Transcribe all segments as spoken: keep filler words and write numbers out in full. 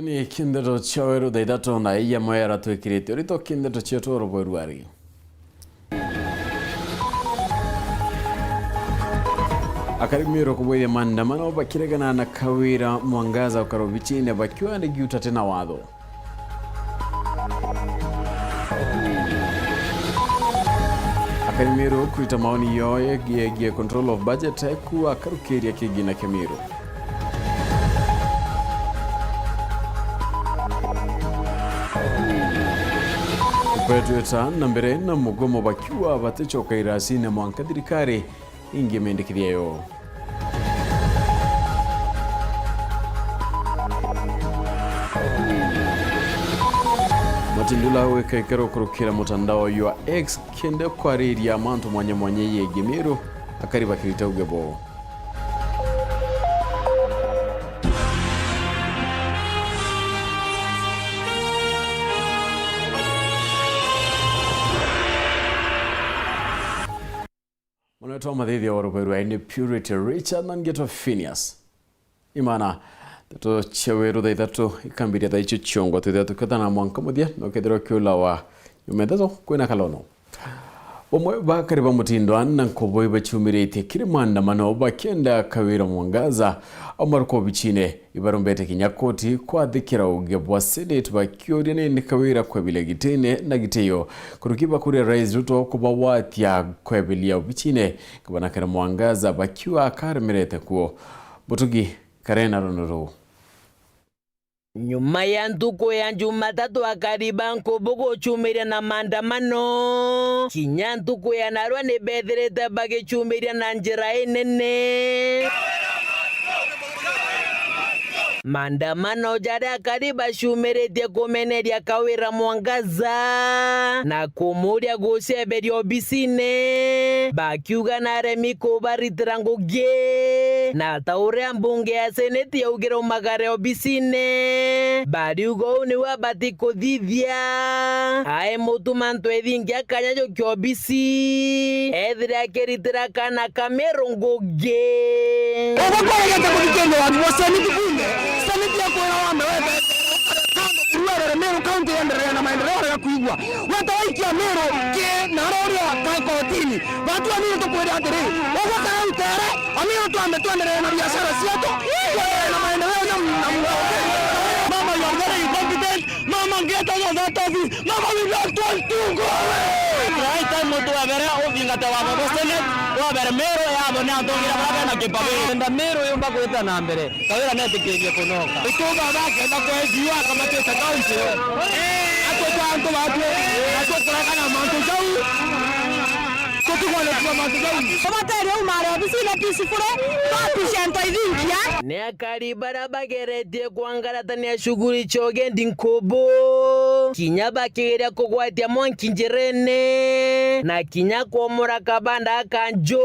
Ni kindeto cia weru thaa ithatu na iya mwera twikirite urito kindeto cietu urubwe ruari. Akari Meru kubwithia maandamano bakiregana na Kawira Mwangaza ukara obichine bakiuga ni giutate na watho. Akari Meru kurita maoni yoo yegie, yegie control of budget ku akarukiria kigina kia Meru. Betweta na mbere na mugomo bakiuga batichoka irasine mwanka thirikari ingimendekithia yo. Mutindula wika ikero kurukira mutandao jwa X kende kwariria mantu mwanya mwanya yegie Meru akari bakirita uge bo. Mwana wetu wa mathithio wa rubai rwa ini Purity Richard na ngetwa Phineas. Imana, ndeto cia weru thaa ithatu ikambiria thaa icio ciongo twithira tukethana mwanka muthia na ukethirwa kiulawa nyuma ithatu kwina kalono. Bamwe bakari ba mutindwa na nkubui baciumiritie kiri maandamano bakienda Kawira Mwangaza aumaruka obichine. Ibarumbete kinya koti kwathikira uge bwa Senate bakiuria nini Kawira kwebila gitine na gitio. Kuruki bakuria Rais Ruto kubagwatia kwebilia obichine, Gavana Kawira Mwangaza bakiuga akaremerete kuo. Butugi karena rono ruu. Nyuma ya ntuku ya Jumatatu akari ba nkubu gucumiria na maandamano, kinya ntuku ya narua ni bethirite bagicumiria na njira inene. Maandamano jaria akari bacumiritie kumeneria Kawira Mwangaza na kumuria guceberia obisine, bakiuga naremi kubaritira ngugi. Na ta uria mbunge ya Seneti yaugire umagare obisine, bariuga uu niwe abati kuthithia. Ae mutuma ntwethingia kanya jukia obisi, ethire akiritira kana ka Meru ngugi. Uguo kwaregete kuthikiriria wathi bwa Seneti bunge, Seneti ya kwira wambe wetete kando kuruerere Meru County yenderea na maendeleo ya kuigua. Weta waikia Meru ki na aria uria ka kotini. Batu anini tukwire atiri, uguo kana utere, anini twambe twendelee na biashara cietu, twendelee na maendeleo na, na mgao. Mama, you are very incompetent. Mama, get out of that office. Mama, we don't want to go away. Right time mutu wa mbere uthingate watho bwa Senate, wa mbere Meru yabo ni atongira baria bena kibabi. Enda Meru yumba gwita na mbere. Kawira netikirie kunoka. Ituba bakenda kwenziwa akamatite kaunti. Atwe kwa antu batwe, na tukurekana mantu jau. Tutigone kuga mantu jau. Tubaterie umare obisine peacefully, twakucia nto ithingia. Ni akari baria bageretie kwangaratania shughuli cia ugendi nkubu, kinya bakigeria kugwatia mwanki njirene, na kinya kwomora kabanda ka nju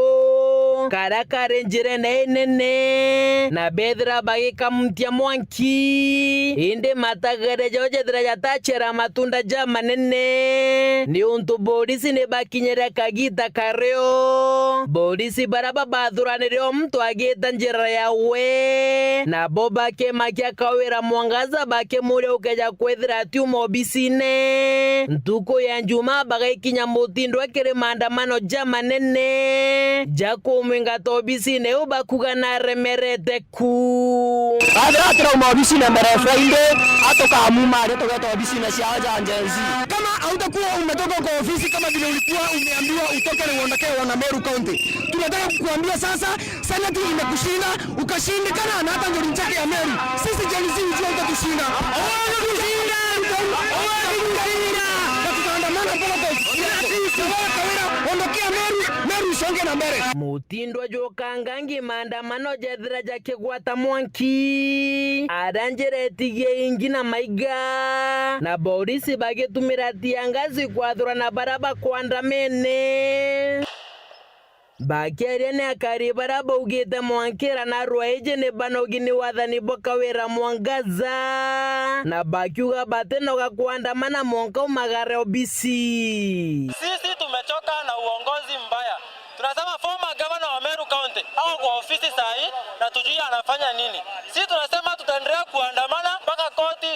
karia kari njirene inene, na bethira bagikamutia mwanki, indi matagere jao jethira jatacera matunda jamanene, niuntu borisi ni bakinyire kagita kario borisi baria babathuranire o muntu agita njira yawe, nabo bakemakia Kawira Mwangaza bakimuria ukeja kwithira atiuma obisine. Ntuku ya Njuma bagaikinya mutindwa kiri maandamano jamanene ja kumwingata obisine iu bakuga naremerete ku. Bathira turauma obisine mbere ya Friday, atukamumaria tugeta obisine ciao ja Gen Z. Kama hautakuwa umetoka kwa ofisi kama vile ulikuwa umeambiwa utoke na uondokee wana Meru County, tunataka kukuambia sasa, Senate imekushinda, ukashindikana na hata ndio nchake ya Meru. Sisi Gen Z ujue utatushinda. Hawezi kushinda! Hawezi kushinda! Na tutaandamana mpaka kwa ofisi yako. Na wewe Kawira, ondokea Meru, Meru isonge na mbele. Mutindwa jukangangi maandamano jethira jakigwata mwanki, aria njira itigie ingi na maiga, na borisi bagitumira tiangazi kwathurana baria bakwandamene. Bakiaria ni akari baria baugite mwankira na rwaiji ni banogi ni wathani bwa Kawira Mwangaza, na bakiuga batinoga kwandamana mwanka umagare obisi. Sisi tumechoka na uongozi mbaya. Tunasema former governor wa Meru County ako kwa ofisi saa hii na tujui anafanya nini. Sisi tunasema tutaendelea kuandamana mpaka koti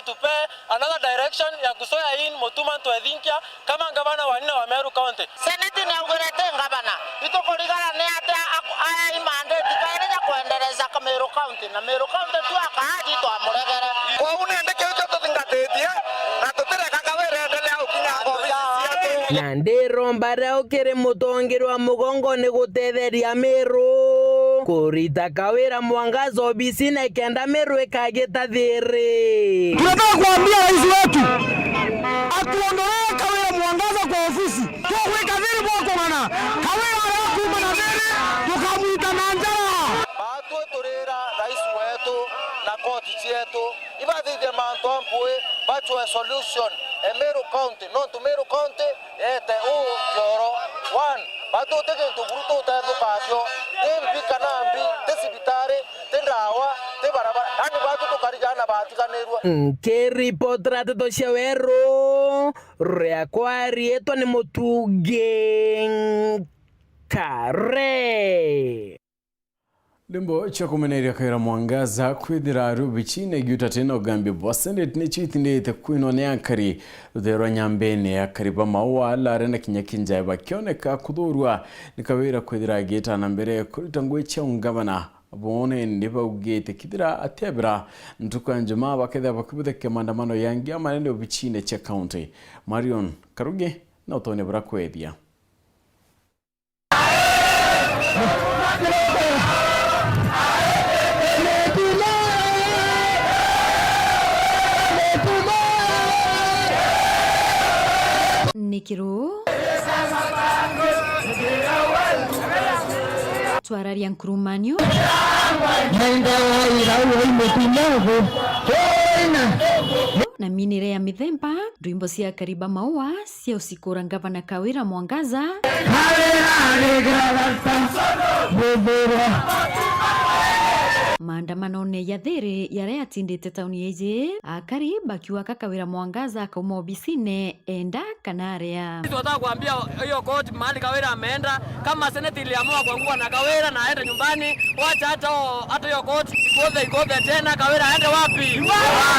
another direction ya kusoya in Mutuma Ntwethinkia kama ngavana wa nne wa Meru County. Seneti ni augirite ngavana, itukurigara ni atia aku-, aya imandate kairi ja kwendereza ka Meru County, na Meru County tu akaaji twamuregere. Kwou nindi kiu kio tuthingatitie, na tutireka Kawira endelea gukinya ofisi cietu. Na ndiromba riu kiri mutongeria wa mugongo ni gutetheria Meru kurita Kawira Mwangaza obisine kenda Meru ikagita thiri. Tunataka kuambia rais wetu atuondolee Kawira Mwangaza kwa ofisi. Tugwika thiri bwa kung'ana. Kawira aria akuuma na thiri, tukamwita na njara. Baatwi turira rais wetu na koti cietu ibathithie mantu ampui, bachwe solution e Meru County, nontu Meru County eete uu kioro. One, baatwi ti gintu buru tutethuka akio, ti mbi kana mbi, ti cibitari, ti ndawa, ti barabara, yani baatwi tukari jaana baatiganirue. Nkiripotera nteto cia Weru, riakwa riitwa ni Mutungi Nkare. Ndimbo cia kumeneria Kawira Mwangaza kwithira ari obichine giuta tena ugambi bwa Senate nicio itindite kwinwa ni akari ruthe rwa Nyambene, akari ba Maua, Lare na kinya Kinjae bakioneka kuthurwa ni Kawira kwithira agita na mbere kurita ngugi cia ungavana. Boone ni baugite kithira atiabira ntuku ya Njumaa bakethira bakibuthekia maandamano yangi ya manene obichine cia county. Marion Karugi na utonya bura kwethia. Ni kiru. Twararia nkurumanio. Maindawai rau wai mutumagu. Hoina. Na minire ya mithemba, ndwimbo cia Kariba Maua, cia usikura ngavana Kawira Mwangaza. Kawira arigira bata buthurwa. Maandamanone ya thiri yaria yatindite tauni iji, akari bakiuga ka Kawira Mwangaza akauma obisine enda kana aria. Sisi tunataka kuambia hiyo koti mahali Kawira ameenda, kama seneti iliamua kuangua na Kawira na aende nyumbani, wacha hata o-, hata hiyo koti ikothe, ikothe tena, Kawira aende wapi?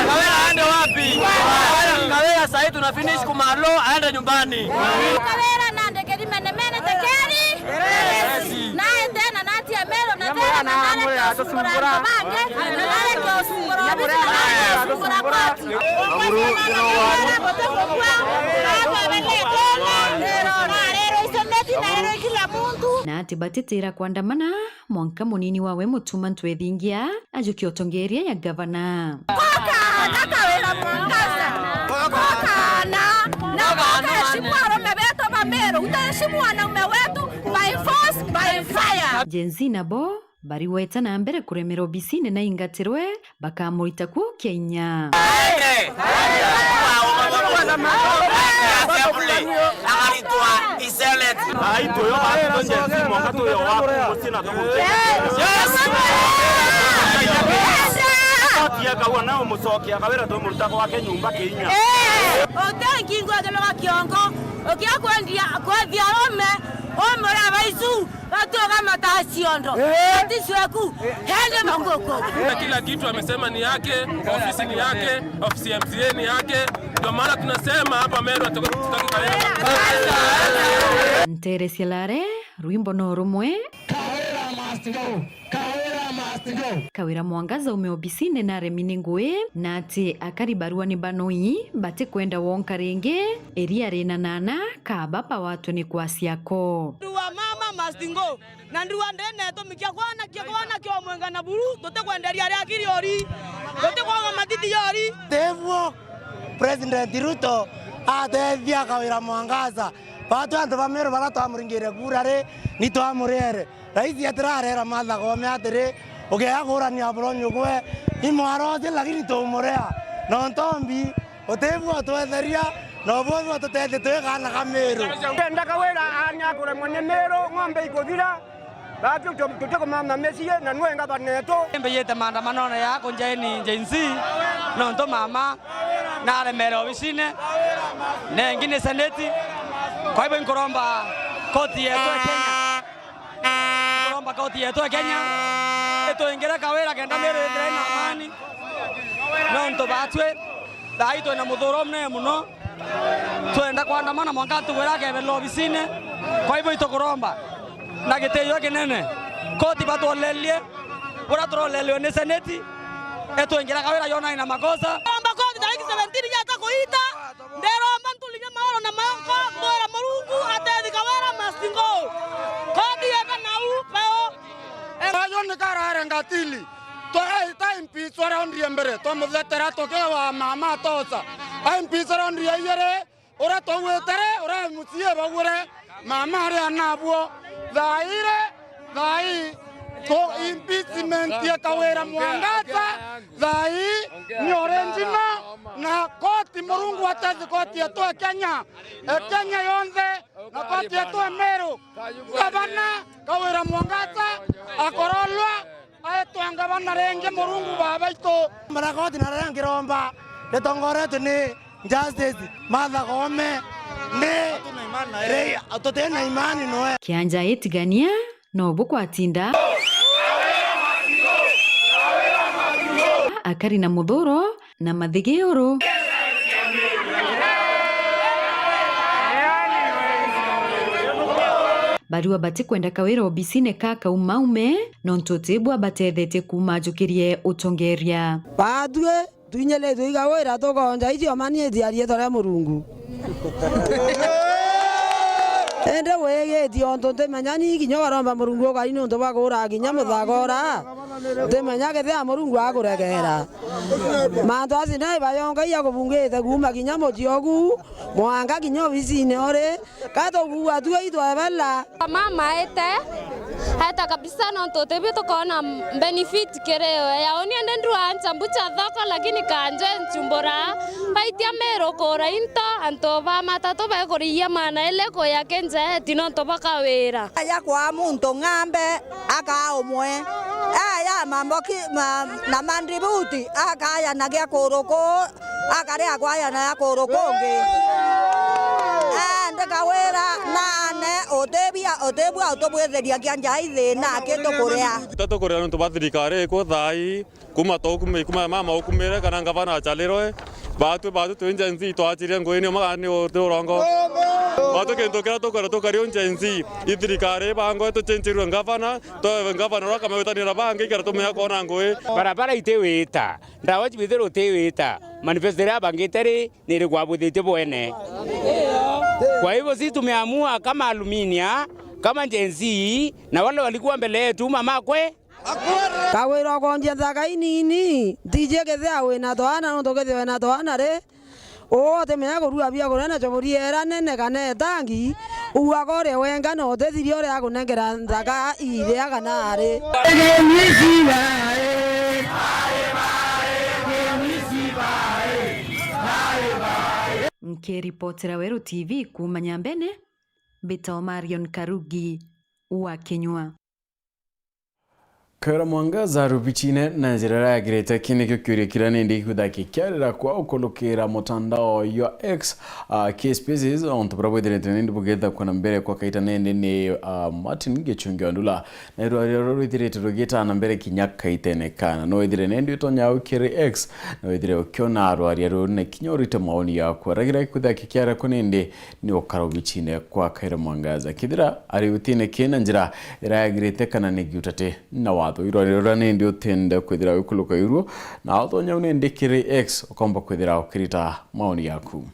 Kawira aende wapi? Kawira, Kawira sahi tuna finish kumalo, aende nyumbani. Kawira na ndekeri mene mene tekeri. Nae tena natia mero na tena na nare kiosungura antu bangi, na nare kiosungura obisi, na nare kiosungura koti. Na ati batitira kwandamana, mwanka munini wawe Mutuma Ntwethingia ajukia utongeria ya gavana. Koka na Kawira Mwangaza. Koka na, na koka heshimu arume betu ba Meru, utaheshimu wanaume wetu by force, by fire. Gen Z nabo barigweta na mbere kuremera obisine na ingatirwe, bakamurita kuu kia inya. Aende! Aende! Assembly, agaritwa iselet. Ai, tuyo wa Gen Z, mwanka tuyo wa mucii na tuguteithia. Yes! Yes! Atieka uo na umucokia Kawira tumuruta gwake nyumba kiinya. Eh! Utengi ngwethelo wa kiongo, ukia kwendia, kwendia ome, ome uri abaicu. Batuga mataciondo. Eh. Baticweku. Eh. Hende manguku. Na kila kitu amesema ni yake, ofisi ni yake, ofisi ya M C A ni yake. Ndio maana tunasema hapa Meru hatuko-, tutaki Kawira. Ntere cia Lare, rwimbo no rumwe. Kawira must go. Kawira must go. Kawira Mwangaza ume obisine na aremi ni ngui, na ati akari barua ni banoi, batikwenda wonka ringi, iria rina nana, kaba bawatwe ni kwacia ko. Ndua mama must go. Na ndua ndene tumikia kwana kio, kwana kio mwenga na buru, tutikwenderia ria kiri ori. Tutikwaga matiti yori. Tebuo, President Ruto atethia Kawira Mwangaza. Batu antu ba Meru bara twamuringire kura ri, ni twamuriere. Raisi atirarera Martha Koome atiri, ugeya kurania buro nyugwe, imwaro uti lakini tumurea. No ntombi, utibu utwetheria, na ububi ututethia twi kaana ka Meru. Ndenda Kawira aani akuremwa ni Meru, ng'ombe ikuthira, batu tu-, tutikumama micii, na nwe ngavana yetu. Mbiyite maandamanone ya kunjeni Gen Z, nontu mama naremere obisine, nengi ni seneti. Kwa hivyo nkuromba koti yetu ya Kenya, nkuromba koti yetu ya Kenya ituingire Kawira kenda Meru ithire ina amani, nontu batwi Thaai twina muthuuro munene muno, twenda kwandamana mwanka atugwira akeberera obisine. Kwa hivyo itukuromba na gitiio kinene, koti batwolerie uria turoleliwe ni seneti, itwingira kawira yona ina makosa. Omba koti tariki seventeen yata kuita, ndiromba nturinye maoro na manko, mbwira Murungu atethi kawira must go. Koti yeka nau peo. Ayo ni karare ngatili. Twa-, eh, ta M Ps twarondrie mbere, twamuthetera tukiwa mama atosa. M Ps twarondrie iyere, uria twauite ri, uria M C A baugire, mama ari anabuo. Thaai ri, thaai, tu impeachment ya Kawira Mwangaza, thaai, ni original, na koti Murungu atezi koti yetu e Kenya, e Kenya yonthe, na koti yetu e Meru. Gavana Kawira Mwangaza akorolwa, aetwa ngavana ringi Murungu baba itu. Mara koti na riria ngiromba ritongoretwe ni Justice Martha Koome, ni ri-, tutina imani noe. Kianja itigania no bukwatinda. Akari na muthuro na mathigiuru. Barua batikwenda Kawira obisine ka kaumaume, nontu tibwa batethetie kuuma ajukirie utongeria. Baatue twinyiritue igawira tukonja icio mani itiarietwa ria Murungu. Indi wigitie untu ntimenya ni kinya ukaromba Murungu ukari niuntu bwa kuuraga kinya muthagora. Ntimenya kethira Murungu akuregera. Mantu aci nai bayonga iya kubungite kuuma kinya mucii ogu, mwanka kinya obisine uri, ka tukuua tu itwebela. Mama aete, aeta kabisa nontu tibio tukona benefit kiri yo. Ya uni ende ndua nchambucha thoko, lakini kanje nchumbura. Baitia Meru kura into, antu ba matatu baikuriia maana ili kuya kinjeti nontu bwa Kawira. Aja kwa muntu ng'ambe, akaa umwe. Aya mamboki, ma-, na mandibuti, akaya na gia kuruku, akaria kwaya na ya kuru kungi. Eh, ndi Kawira nane, utibia, utibua utubwithiria kia njai thina aki tukuria. Tatukuria nontu bwa thirikari iku thaai, kuma taukume, kuma mama ukumire kana ngavana acharirwe. Batwi, batwi twi Gen Z twachirie nguini umwe ni urongo. Batwi kintu kiria tukwenda tukari u Gen Z, i thirikari ibangwe tuchenchirwe ngavana, twe ngavana uria kamawitania na bangi kira tumenya kwona ngui. Barabara itiwita, ndawa cibithirwe utiwita, manifesto iria abangite ri, ni iri kwabuthitie bwene. Kwa hivyo sisi tumeamua kama Aluminia, kama Gen Z, na wale walikuwa mbele yetu, mama kwe, Kawira ukonjia nthaka inini, ntiji kethia wina twana, nontu kethia wina twana ri, uu utimenya kurua biakuria na choboria ira nene kana itangi, uu akoria wenga na utithiria uria akunengera nthaka iria kana ari. Nkiripotera Weru T V kuuma Nyambene, mbitagwa Marion Karugi wa Kinyua. Kawira Mwangaza rubichine na njira iria yagirite, kii nikio kiuria kiria nindi ikwitha kikiarira kwa ukurukira mutandao jwa X, ah, ki Spaces, ontu buria bwithirite nindi bugitha kwona mbere kwa kaita nindi ni, ah, Martin Gichungi Wandula. Na irwaria ruria rwithirite rugitana mbere kinya kaitene kana no withire nindi utonya au kiri X, na withire ukiona rwaria ruru na kinya urite maoni yaku. Aragira ikwitha kikiara ku nindi ni ukara ubichine kwa Kawira Mwangaza. Kithira ari utine kina njira iragirite kana ni giutate na watho. Irwaria ruria nindi utinde kwithira wikuluka iruo, na utonya nindi kiri X ukomba kwithira ukirita maoni yaku.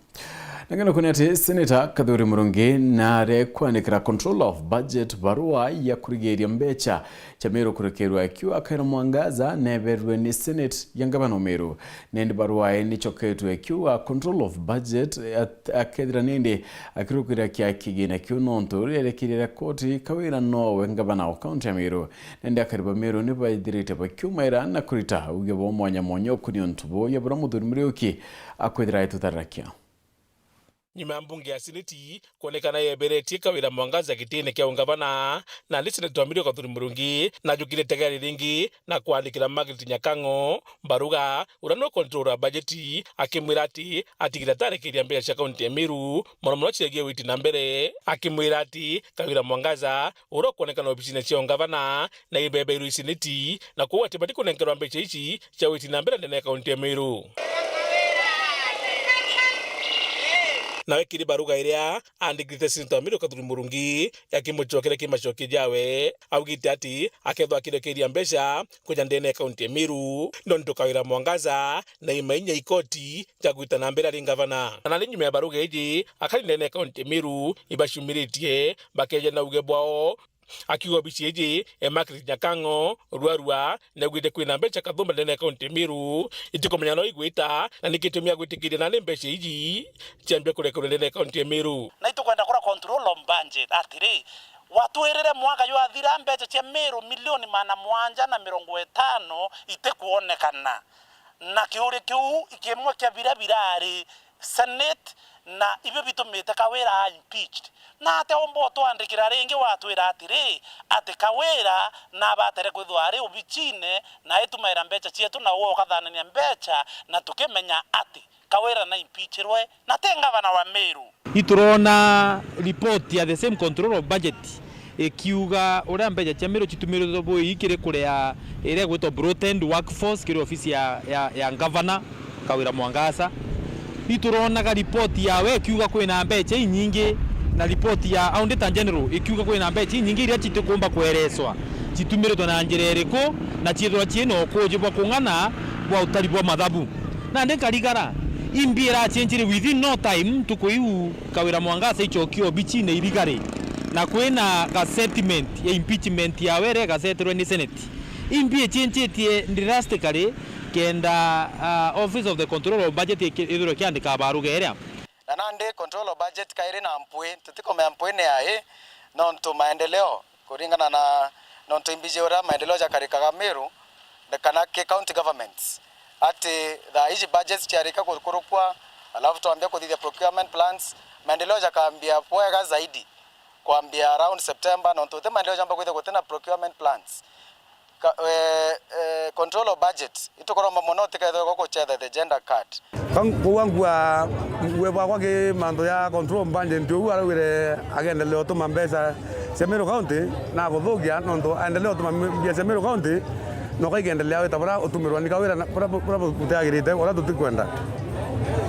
Na ngeno kwona ati Senator Kathuri Murungi nare kwandikira Controller of Budget barua ya kurigiria mbecha cia Meru kurekerwa ikiuga Kawira Mwangaza neberwe ni Senate ya ngavana o Meru. Nindi barua ii nicoketwe ikiuga Controller of Budget at-, akethira nindi akirukira kia kigina kiu nontu rierekiria ria koti Kawira nowe ngavana wa kaunti ya Meru. Nindi akari ba Meru ni baithirite bakiumaira na kurita uge bwa mwanya mwanya ukuni untu buya buria muthuri Muriuki akwithira aitutararakia. Nyuma ya mbunge ya Seneti kwonekana yeberetie Kawira Mwangaza gitine kia ungavana, nandi Seneta wa Meru Kathuri Murungi najukire itegera riringi na kwandikira Margaret Nyakang'o baruga, uria no controller bajeti, akimwira ati atigire atarekeria mbeca cia kaunti ya Meru, mono mono ciagie witi na mbere, akimwira ati Kawira Mwangaza uria ukwonekana obisine cia ungavana na ibebeirwe i Seneti, na kwou ati batikunenkerwa mbeca ici cia witi na mbere ndene ya kaunti ya Meru. Nawe kiri baruga iria aandikirite Senator wa Meru Kathuri Murungi, akimucokeria kimacokio jawe, augite ati akethwa akirekeria mbeca kuja ndene ya kaunti ya Meru, nontu Kawira Mwangaza na imainya ikoti ja gwita na mbere ari ngavana. Na nandi nyuma ya baruga iji, akari ndene ya kaunti ya Meru ibacumiritie bakeja na uge bwao, akiuga obici iji e Margaret Nyakang'o Ruarua naugite kwina mbeca kathumba ndene ya kaunti ya Meru itikumenya no igwita, na ni gitumi agwitikiria nandi mbeca iji ciambia kurekerwa ndene ya kaunti ya Meru. Na itukwenda kura control of budget atiri, watwirire mwaka jwathira mbeca cia Meru milioni magana mugwanja na mirongo itano itikwonekana. Na kiuri kiu kimwe kia biria birari Senate, na ibio bitumite Kawira a impeached. Na atia umba utwandikira ringi watwira atiri, ati Kawira nabatere kwithwa ari obicine na aitumaira mbeca cietu, na uwe ukathanania mbeca, na tukimenya ati Kawira na impeachirwe na ti ngavana wa Meru. Iturona report ya the same control of budget ikiuga uria mbeca cia Meru citumiritwe bui kiri kuria iria igwitwa broadened workforce kiri ofisi ya, ya, ya ngavana Kawira Mwangaza. Ituronaga report yawe ikiuga kwina mbeca inyingi, na report ya Auditor General ikiuga kwina mbeca inyingi iria citikumba kwereswa citumiritwe na njira iriku, na ciithirwa ciina ukuuji bwa kung'ana bwa utari bwa mathabu. Nandi nkarigara, imbi iracenjire within no time, ntuku iu Kawira Mwangaza icokie obicine irigari, na kwina ga settlement ya impeachment yawe iria igasetirwe ni Senate. Imbi icenjitie drastically kenda, ah, Office of the Control of Budget iki-, ithirwe ikiandika baruga iria. Na nandi control of budget kairi na mpwi, tutikomea mpwi ni ai, nontu maendeleo kuringana na nontu imbiji uria maendeleo jakarikaga Meru, na kana ki county governments, ati thaa iji budgets ciarika gukurukwa, alafu twambia kuthithia procurement plans, maendeleo jakambia bwega zaidi kwambia around September, nontu uti maendeleo jamba kwithia gutina procurement plans. Ka-, eh, eh, control of budget, itukuromba mono utikethirwe gukuchetha the gender card. Ka-, kugua ngua, ngua bwakwa ki mantu ya control of budget, ndio uu araugire agendelea utuma mbeca cia Meru County, na kuthukia, nontu aendelea utuma mbia cia Meru County, no kaikendelea wita buria utumirwa ni Kawira na buria bu-, buria bu-, butiagirite, uria tutikwenda.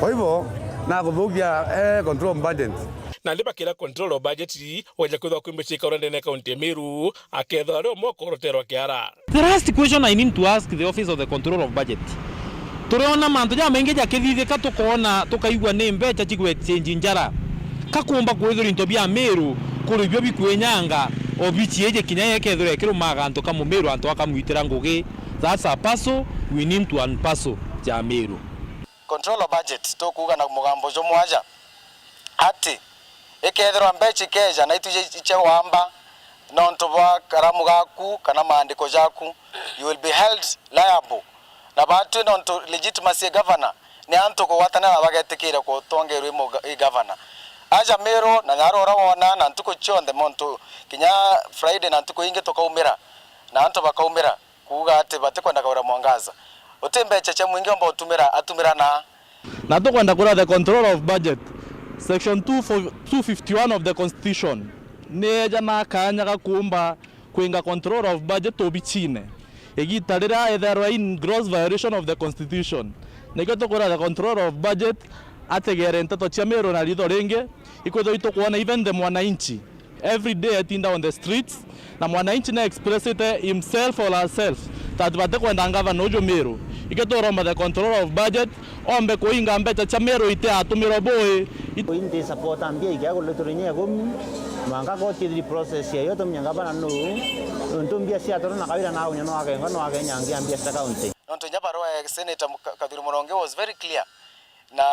Kwa hivyo, na kuthukia, eh, control of budget. Nandi bakira control of budget, weja kwithwa kwi mbeca ikaura ndene ya kaunti ya Meru, akethwa ari umwe ukoroterwa kiara. The last question I need to ask the Office of the Control of Budget. Turiona mantu jamaingi jakithithika, tukoona, tukaigua ni mbeca cigwechange njara. Kakumba kwithirwa into bia Meru kuri bio bikwinyanga, obici iji kinya yekethirwa ikirumaga antu ka Mumeru antu akamwitira ngugi. That's a puzzle we need to unpuzzle ja Meru. Control of budget, tukuuga na mugambo jumwe aja ati, ikethirwa mbeca ikeja na ituje icia wamba nontu bwa karamu gaku kana maandiko jaku, you will be held liable. Na batwi nontu legitimacy ya governor ni antu kugwatanira na bagetikira kutongerwa i muga-, i governor. Aja Meru na nyarora wona na ntuku cionthe muntu kinya Friday na ntuku ingi tukaumira na antu bakaumira. Kuuga ati batikwenda Kawira Mwangaza. Uti mbeca cia mwingi omba utumira, atumira na. Na tukwenda kwira the control of budget, section two fifty-one of the constitution, ni eja na kanya ga kuumba kwinga control of budget obichine. Igita riria etherwa in gross violation of the constitution. Nikio tukwira the control of budget ategere nteto cia Meru na ritho ringi, ikwithirwa itukwona even the mwananchi. Every day atinda on the streets, na mwananchi na expressite himself or herself that batikwenda ngavana uju Meru. Ikio turomba the control of budget, ombe kuinga mbeca cia Meru itiatumirwa bui. It- Inti support mbia ikia kule turinya ikumi, mwanga koti ithiri process yayo tumenye ngavana nu, nontu mbia cia toro na Kawira na aunya no akenga no akenyangia mbia cia county. Nontu inya barua ya Senator Muka-, Kathuri Murongi was very clear. Na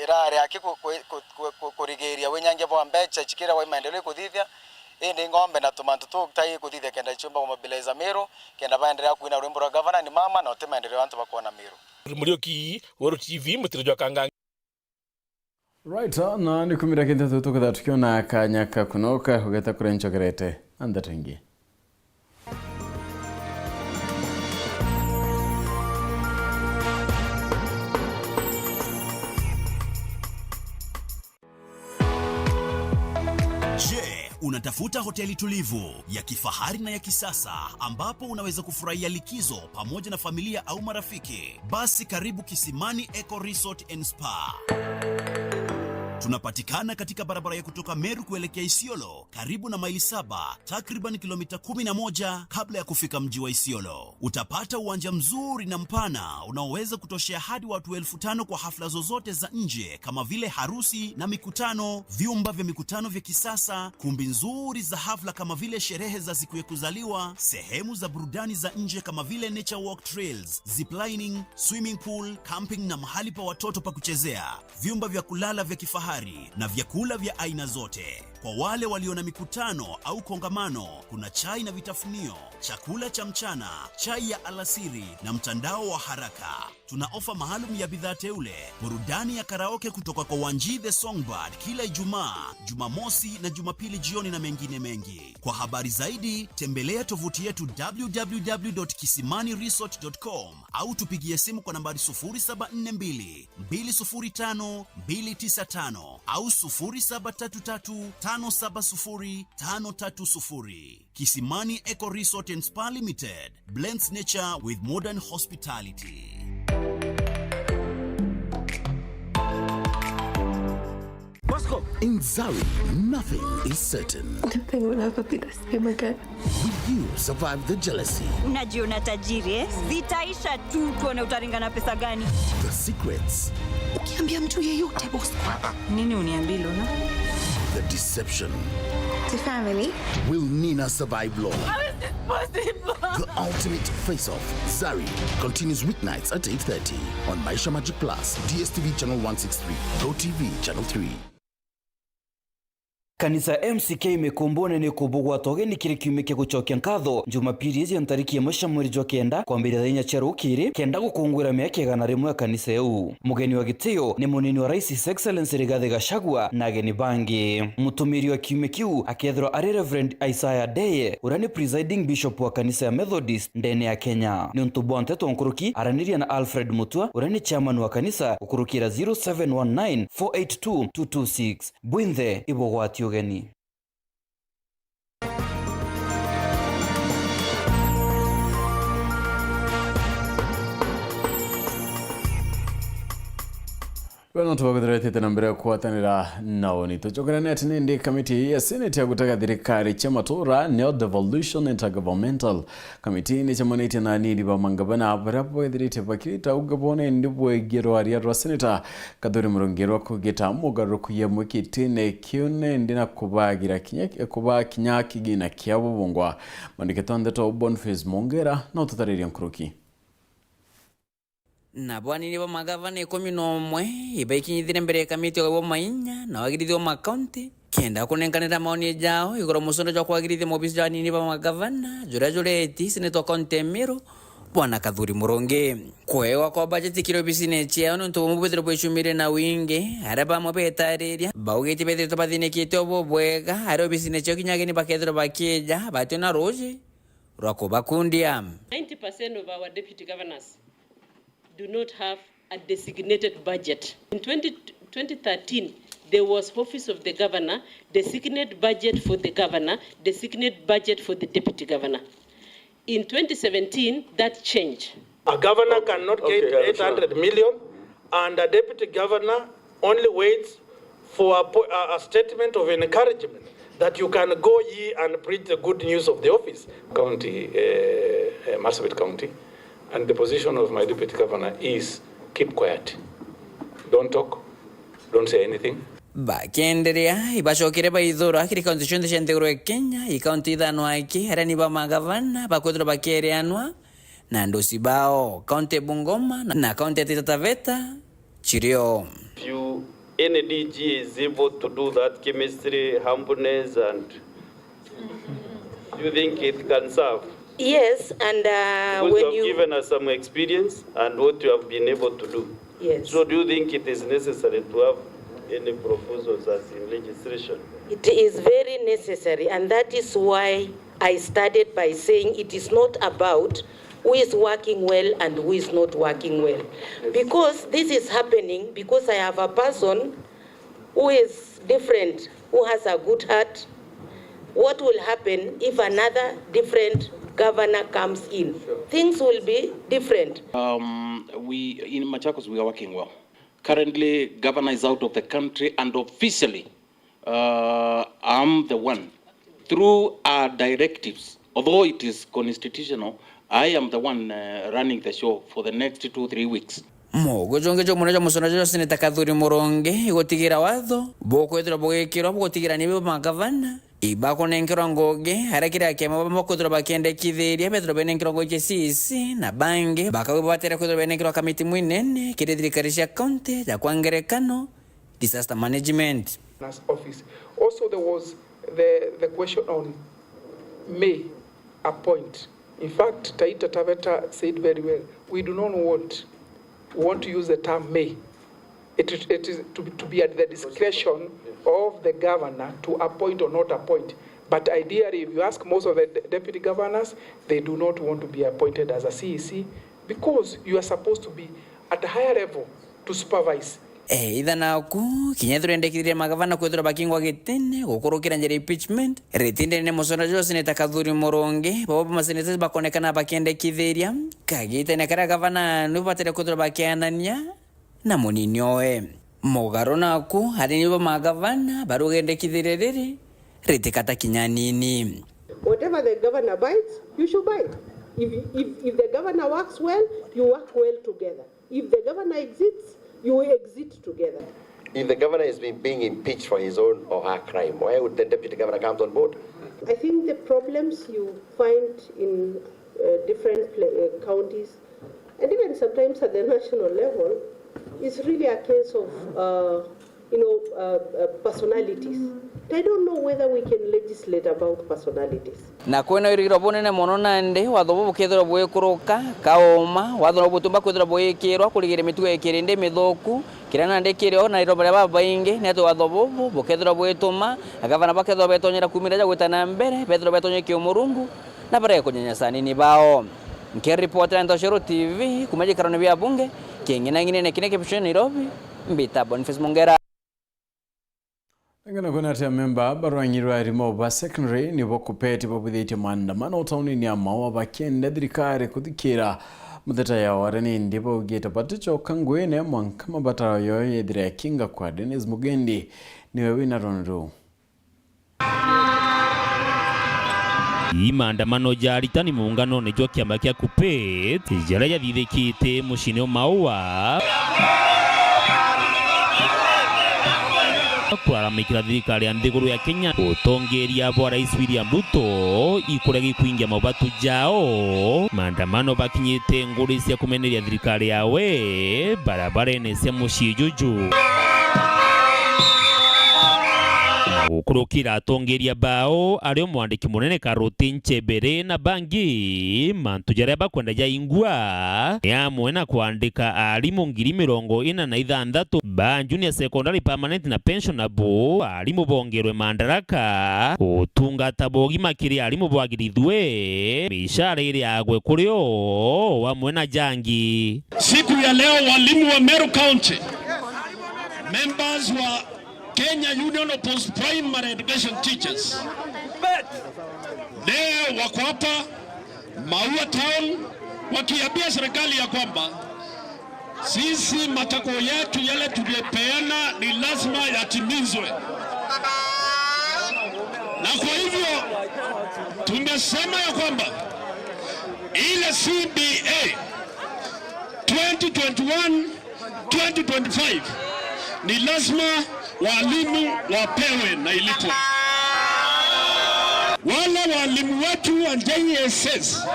irari aki ku-, ku-, ku-, ku-, ku-, kurigiria winyangia bwa mbeca cikiragwa i maendeleo ikuthithia, indi ng'ombe na tumantu tutai ikuthithia kenda ciumba kumobiliza Meru, kenda baendelea kuina rwimbo rwa gavana ni mama na uti maendeleo antu bakwona Meru. Muriuki, Weru T V, mutiro jwa Kangangi. Right, na ni kumira kintu tu tukitha tukiona kanya kakunoka ugeta kuria nchokerete. Anthe tuingie. Je, unatafuta hoteli tulivu ya kifahari na ya kisasa ambapo unaweza kufurahia likizo pamoja na familia au marafiki? Basi karibu Kisimani Eco Resort and Spa. Tunapatikana katika barabara ya kutoka Meru kuelekea Isiolo, karibu na Maili Saba, takriban kilomita kumi na moja kabla ya kufika mji wa Isiolo. Utapata uwanja mzuri na mpana unaoweza kutoshea hadi watu elfu tano kwa hafla zozote za nje kama vile harusi na mikutano, vyumba vya mikutano vya kisasa, kumbi nzuri za hafla kama vile sherehe za siku ya kuzaliwa, sehemu za burudani za nje kama vile nature walk trails, ziplining, swimming pool, camping na mahali pa watoto pa kuchezea, vyumba vya kulala vya kifahari na vyakula vya aina zote. Kwa wale walio na mikutano au kongamano, kuna chai na vitafunio, chakula cha mchana, chai ya alasiri na mtandao wa haraka. Tuna ofa maalum ya bidhaa teule, burudani ya karaoke kutoka kwa Wanji the Songbird kila Ijumaa, Jumamosi na Jumapili jioni na mengine mengi. Kwa habari zaidi, tembelea tovuti yetu w w w dot kisimani resort dot com au tupigie simu kwa nambari sufuri saba nne mbili, mbili sufuri tano, mbili tisa tano au sufuri saba tatu tatu, tano saba sufuri, tano tatu sufuri. Kisimani Eco Resort and Spa Limited blends nature with modern hospitality. Bosco! In Zari, nothing is certain. Nothing will ever be the same again. Will you survive the jealousy? Unajiona tajiri, eh? Zitaisha tu, tuone utaringa na pesa gani. The secrets. Ukiambia mtu yeyote, boss. Nini uniambie, Lona? The deception. The family. Will Nina survive Lona? How is this possible? The ultimate face-off. Zari continues weeknights at eight thirty on Maisha Magic Plus, D S T V channel one six three, Go T V channel three. Kanisa ya M C K Mikumbune ni kubugwata ugeni kiri kiumia kia gucokia nkatho Jumapili iji ntariki imwe cia mweri jwa kenda kwambiria thaa inya cia rukiri, kenda gukungwira miaka igana rimwe ya kanisa iu. Mugeni wa gitio ni munini wa Rais His Excellency Rigathi Gachagua na ageni bangi. Mutumiri wa kiumia kiu akethirwa ari Reverend Isaiah Ndeye, uria ni presiding bishop wa kanisa ya Methodist ndene ya Kenya. Niuntu bwa nteto nkuruki, araniria na Alfred Mutua, uria ni chairman wa kanisa, gukurukira zero seven one nine, four eight two, two two six. Bwinthe ibugwati ugeni. Wena tubakwithiritite na mbere ya kugwatanira na uni. Tucokerane ati nindi kamiti ya Senate ya gutega thirikari cia matura, nio devolution intergovernmental committee, nicemanitie na anini ba mangavana baria bwethirite bakirita ugavana indi bwegie rwaria rwa Senator Kathuri Murungi rwa kugita mugaruruku yamwe kitine kiu nindi na kubagira kinya, kuba kinya kigina kiabo bungwa. Mwandiki wa ndeto Boniface Mongera no tutaririe nkuruki. Nabo anini ba magavana ikumi na umwe ibaikinyithire mbere ya kamiti ya ugavana mainya na wagirithia wa makaunti, kenda kunenkanira maoni jao iguru musondo jwa kwagirithia mobisi jwa anini ba magavana juria juretie seneta wa kaunti ya Meru, Bwana Kathuri Murungi. Kwewa kwa bajeti kiri obisine ciao niuntu bumwe bwithirwe bwicumire na wingi, aria bamwe betariria baugitie bethirite bathinikite obo bwega, aria obisine ciao kinya ageni bakethirwa bakija bati na ruuji rwa kubakundia. Ninety percent of our deputy governors do not have a designated budget. In twenty, twenty thirteen, there was Office of the Governor, designated budget for the governor, designated budget for the deputy governor. In twenty seventeen, that changed. A governor cannot get eight hundred million, and a deputy governor only waits for a, po- a, a statement of encouragement that you can go ye and preach the good news of the office. County, uh, uh, Marsabit County, and the position of my deputy governor is keep quiet. Don't talk, don't say anything. Bakienderea, ibacokire baithura kiri kaunti cionthe cia nthiguru ya Kenya, ikaunti ithano aki, aria ni ba magavana bakwithirwa bakiereanwa na ndusi bao. Kaunti ya Bungoma na, na kaunti ya Taita Taveta, Chirio. If you, any D G is able to do that chemistry, humbleness, and do you think it can serve? Yes, and uh, because when you have you given us some experience and what you have been able to do. Yes. So do you think it is necessary to have any proposals as in legislation? It is very necessary, and that is why I started by saying it is not about who is working well and who is not working well. Because this is happening because I have a person who is different, who has a good heart. What will happen if another different governor comes in? Things will be different. Um, we, in Machakos, we are working well. Currently, governor is out of the country and officially, uh, I'm the one, through our directives, although it is constitutional, I am the one, uh, running the show for the next two, three weeks. Mugucungi jumwe jwa mucuna jwa Seneta Kathuri Murungi igutigira watho bukwithirwa bugikirwa bugutigira nibo magavana ibakunenkerwa ngugi aria kiria kiama bamwe kwithirwa bakiendekithiria bethirwa benenkerwa ngugi cia C E C na bangi bakauga batere kwithirwa benenkerwa kamiti mwinene kiri thirikari cia kaunti ya kwa ngerekano disaster management. As office. Also, there was the, the question on may appoint. In fact, Taita Taveta said very well, we do not want, we want to use the term may. It, it is to, to be at the discretion of the governor to appoint or not appoint. But ideally, if you ask most of the de-, deputy governors, they do not want to be appointed as a C E C because you are supposed to be at a higher level to supervise. Either naku kinya ethirwa endekithirie magavana kwithirwa bakingwa gitine gukurukira njira ya impeachment, ritindene mucona jwa Seneta Kathuri Murungi, babo ba maseneta bakonekana bakiendekithiria kagitene karia gavana nu batire kwithirwa bakianania na munini owe. Mugaru naku, athini ba magavana baruga endekithiria riri ritikata kinya nini. Whatever the governor bides, you should bide. If, if, if the governor works well, you work well together. If the governor exits, you exit together. If the governor is being, being impeached for his own or her crime, why would the deputy governor come on board? I think the problems you find in, uh, different pla-, uh, counties, and even sometimes at the national level, is really a case of, uh, you know, uh, uh, personalities. I don't know whether we can legislate about personalities. Na kwina wirigiro bunene mono nandi watho bubu bukethirwa buikuruka kauma, watho no butumba kwithirwa buikirwa kurigiria mitugo ya kirindi mithuku, kiria nandi kirio na iromba ria babaingi ni ati watho bubu bukethirwa buituma agavana bakethirwa betonyera kumira ja gwita na mbere, bethirwa betonyeki umurungu na bareke kunyanyasa anini bao. Nkiripotera Ntoshoro T V kuma gikarone bia bunge king'inang'inene kine kibishoni Nairobi, mbita Boniface Mongera. Ng'ana kwina ati amemba barwang'i rwa arimu ba secondary nibo kupeti babwithitie maandamano taunini ya Maua bakienda thirikari kuthikira mateta yao, aria nindi baugite baticoka nguine mwanka mabataro yao yethira yakinga kwa. Dennis Mugendi niwe wina roni ruu. Ii maandamano ja aritani muunganone jwa kiama kia KUPPET, jaria jathithikite muciini o Maua, kwaramikira thirikari ya nthiguru ya Kenya, utongeria bwa Rais William Ruto, ikuregi kwingia mabatu jao. Maandamano bakinyite nguri cia kumeneria thirikari yawe barabarene cia mucii juju. Na gukurukira atongeria bao, ario mwandiki munene Karoti Nchebere na bangi, mantu jaria bakwenda jaingwa ni amwe na kwandika arimu ngiri mirongo ina na ithanthatu ba junior secondary permanent na pensionable, arimu bongerwe mandaraka, utungata bwa ugima kiri arimu bwagirithwe, mishara iriagwe kuri o, amwe na jangi. Siku ya leo, walimu wa Meru County, members wa Kenya Union of Post Primary Education Teachers, leo wako hapa Maua Town wakiambia serikali ya kwamba sisi matakwa yetu yale tuliyopeana ni lazima yatimizwe. Na kwa hivyo tumesema ya kwamba ile C B A twenty twenty-one, twenty twenty-five, ni lazima walimu wapewe na ilipwe. Wale walimu wetu wa J S S,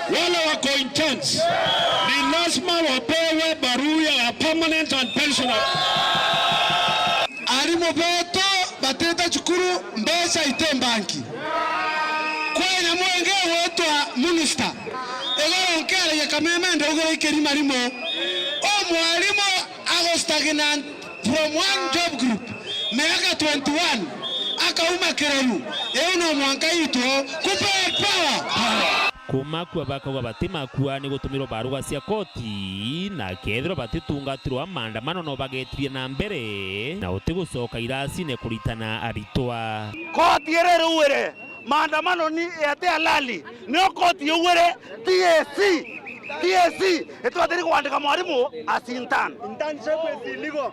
wale wako interns, ni lazima wapewe barua ya permanent and pensionable. Arimu betu batite cukuru, mbeca iti mbanki. Kwi nyamu ingi igwitwa Moonstar, igoro nkiaragia kameme ndaugire ikirima rimu. O mwarimu agostagina from one job group, miaka twenty-one, akauma kireru. Iu no mwanka itwo, KUPPET power! Kumakua bakauga batimakua ni gutumirwa baruga cia koti, na kethirwa batitungatirwa maandamano no bagetithia na mbere, na utigucoka iracine kuritana aritwa. Koti iri riuire maandamano ni ete halali, nio koti yaugire T S C. T S C itwatiri kwandika mwarimu as intern. Internship is illegal.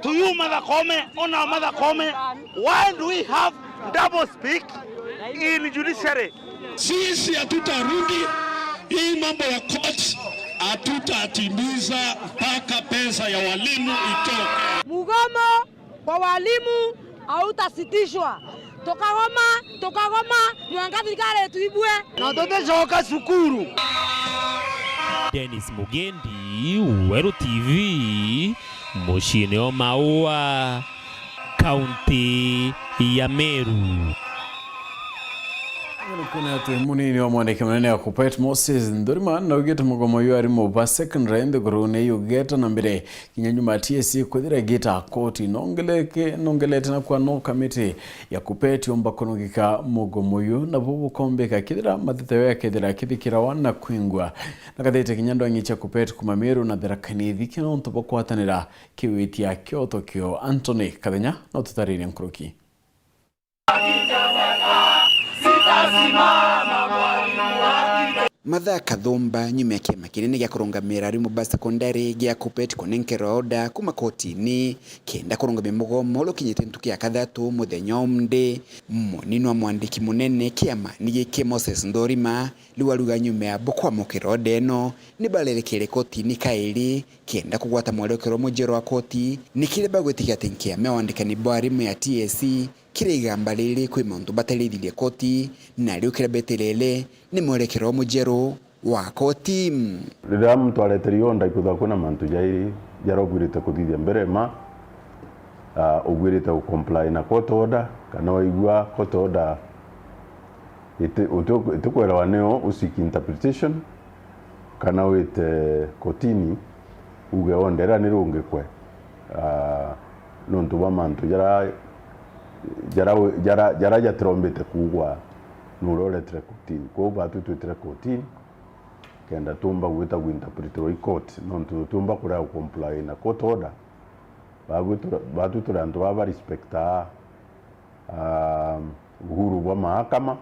To you, Martha Koome, ona Martha Koome, why do we have double speak in judiciary? Sisi hatutarudi hii mambo ya court, hatutatimiza mpaka pesa ya walimu itoke. Mugomo kwa walimu hautasitishwa. Tukagoma, tukagoma, mwanka thirikari ituibue. Na tuticoka cukuru. Dennis Mugendi, Weru T V, muciine o Maua, kaunti ya Meru. Kuna ati munini wa mwandiki munene wa KUPPET Moses Nthorima naugite mugomo jwa arimu ba secondary nthiguruune yugeta na mbere kinya nyuma ya T S C kwithira igita koti. Nongeleke-, nongelete na kwa no kamiti ya KUPPET yomba kunugika mugomo uyu, nabo bukombika kethira mathiteo yakethira kithikirawa na kwingwa. Na kathite kinya ndwang'i cia KUPPET kuma Meru na Tharaka Nithi kina untu bwa kwatanira kiwitia kioto kio. Anthony Kathenya no tutaririe nkuruki. Mathaa kathumba nyuma ya kiama kinene gia kurungamira arimu ba secondary gia KUPPET kunenkerwa order kuma kotini kenda kurungamia mugomo uria ukinyite ntuku ya kathatu muthenya wa umunthi, munini wa mwandiki munene kiamani giki Moses Nthorima riu aruga nyuma ya bo kwamukira order ino ni barerekere kotini kairi kenda kugwata mwerekero mujeru wa koti, ni kiria bagwitikia ati nkiama ya wandikani bwa arimu ya T S C kiri igamba riri kwi mauntu batarithirie koti, na riu kiria beterere ni mwerekero mujeru wa koti. Riria muntu areterio order, ikwithagwa kwina mantu jairi jaria ubwirite kuthithia mbere ma, ah, ubwirite gucomply na court order, kana waigua court order iti-, uti-, itikwerawa nio u seek interpretation, kana wite kotini uge order iria ni rungikwe, ah, nontu bwa mantu jara, jara, jara, jara jatirombite kuugwa ni uria uretire kotini. Kwou batu twitire kotini kenda tumba gwita gwinterpretirwa i court, nontu tutiumba kuria gucomply na court order. Bagu tu-, batu turi antu baba respectaa, ah, uhuru bwa mahakama,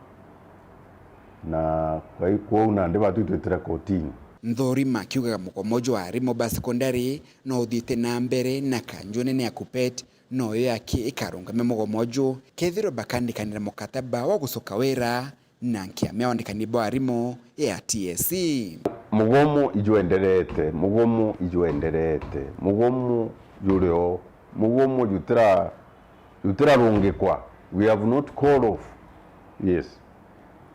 na kwai-, kwou nandi batu twitire kotini. Nthorima akiugaga mugomo jwa arimu ba secondary no uthiite na mbere, na kanju nene ya KUPPET noyo yaki ikarungame mugomo ju kethirwa bakandikanira mukataba wa gucoka wira na nkiama ya wandikani bwa arimu ya T S C. Mugomo ijwenderete, mugomo ijwenderete, mugomo jurio, mugomo jutira, jutirarungikwa. We have not called off. Yes.